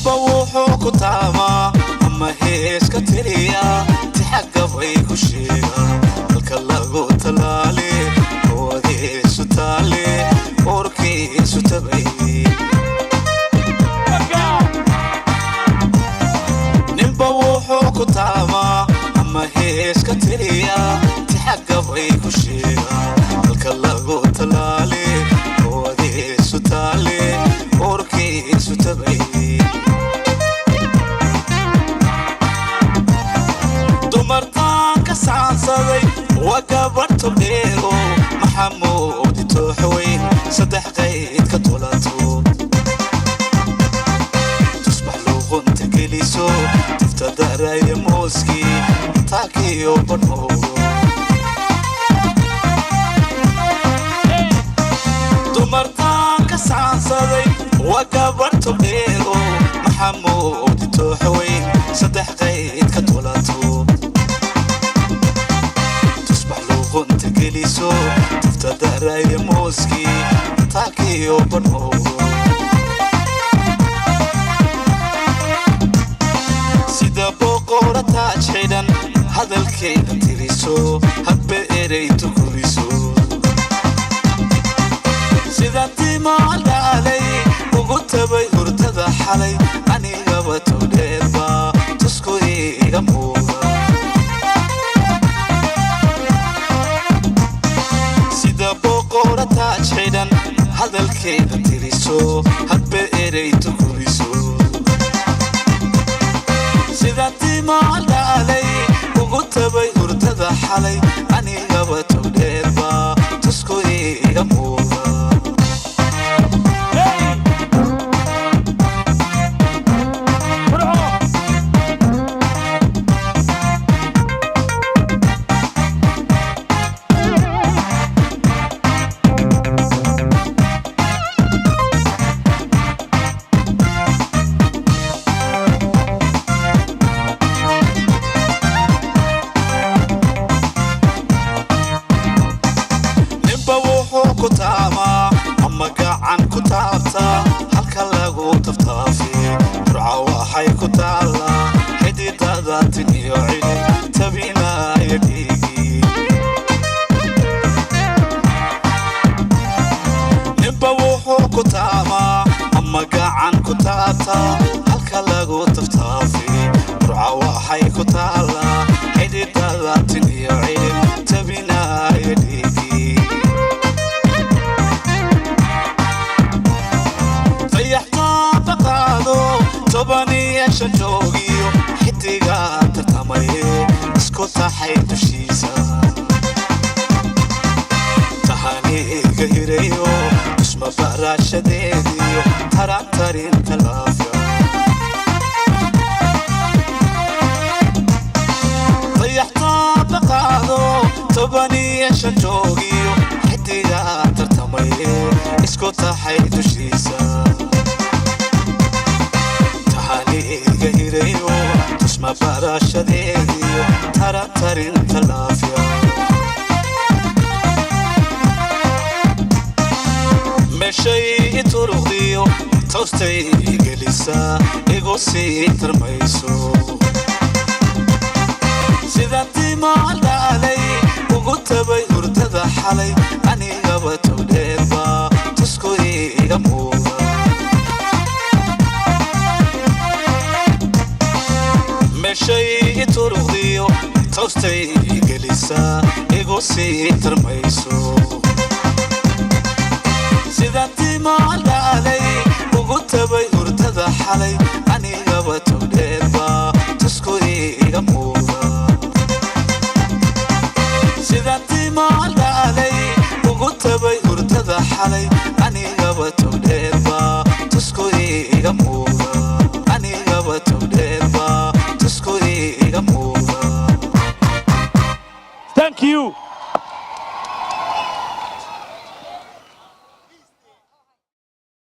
Ninba wuxuu ku taamaa ama heeska tiriya, tixagabay ku sheega halka lagu talaale, oodiisu taale, uurkiisu tabay. Ninba wuxuu ku taamaa ama heeska tiriya, tixagabay ku sheega halka lagu talaale, oodiisu taale, uurkiisu tabay. Dumartaan ka saansaday waa gabadh togdheero, Maxamuudi Tooxweyn, saddex qayd ka tolato, tusbax luuqunta geliso, tufta daraya mooskii, taakiyo badhoogo. Dumartaan ka saansaday waa gabadh togdheero, Maxamuudi Tooxweyn, saddex qayd ka tolato, tusbax luuqunta geliso, tufta daraya mooskii, taakiyo badhoogo. Sida boqora taaj xidhan hadalkeeda tiriso, hadba erey tukuriso. Sida timaaldhaalay ugu tabay hurdada xalay, anigaba togdheerba tusku iiga muuqa. Sida boqora taaj xidhan hadalkeeda tiriso, hadba erey tukuriso. Sida timaaldhaalay ugu tabay hurdada xalay, anigaba togdheerba tusku iiga muuqa. Burco. Ninba wuxuu ku taamaa ama gacan ku taabtaa halka lagu taftaafi. Burca waxay ku taallaa xididada tin iyo cidhib tabinaya dhiigii. Ninba wuxuu ku taamaa ama gacan ku taabtaa halka lagu taftaafi. Burca waxay ku taallaa xididada tin iyo cidhib tabinaya dhiigii. Dayaxtaaba qaado, 15 joogiyo xidiga tartamaye, isku taxay dushiisa, tahaniiga hirayo, dusma barashadeediyo tarantarinta laafya. Dayaxtaaba qaado, 15 joogiyo xidiga tartamaye, isku taxay dushiisa, tahaniiga hirayo, tusma barashadeediyo tarantarinta laafya. Meeshay ituruqdiyo toostay gelisaa, igu sii tarmayso. Sida timaaldhaalay ugu tabay hurdada xalay, anigaba togdheerba tusku iiga muuqa. Meeshay ituruqdiyo toostay gelisaa, igu sii tarmayso. Sida timaaldhaalay ugu tabay hurdada xalay, anigaba togdheerba tusku iiga muuqa. Sida timaaldhaalay ugu tabay hurdada xalay.